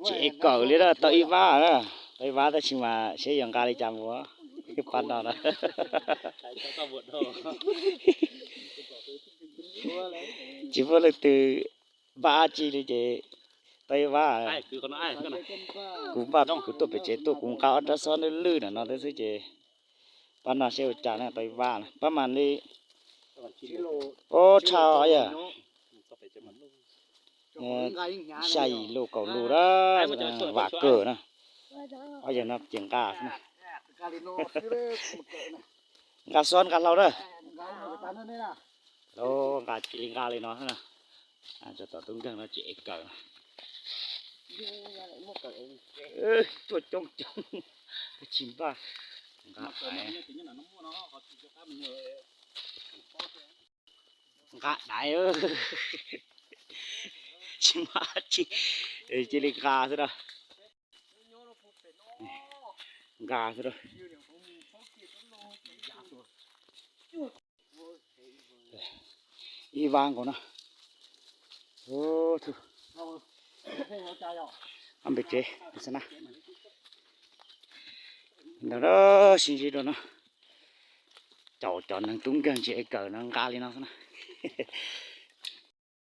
Tsis ev kawm li na, tau ib vab na, tau ib vab tab sis mas seb yuav nqa li cas mus pab no na. Tsis muaj leej twg npaj dab tsi li ces tau ib vab. Kuv npaj kuv tuaj pem tsev tuaj kuv nqa ob rab xob lwj lwj no xwb ces pab no seb ua cas na, tau ib vab na, pab mas li ob tshaj yog xya yim lus kaum lus na, vam kawg na. Ob yawg no ces nqa xwb na. Nqa xob nqa hlau na. Nqa cia li nqa li no xwb na. Tov tub nkeeg no tsis ev kawm. Tuaj coob coob, tsis npaj. Nqa daiv, nqa daiv, tsis npaj tsi, cia li nqa xwb na. Nqa xwb na. Ib vab nkaus na. Ob pem tsev xwb na. Ntawd sib ntsib dua no. Caum cov neeg tub nkeeg tsis ev kawm no nqa li no xwb na.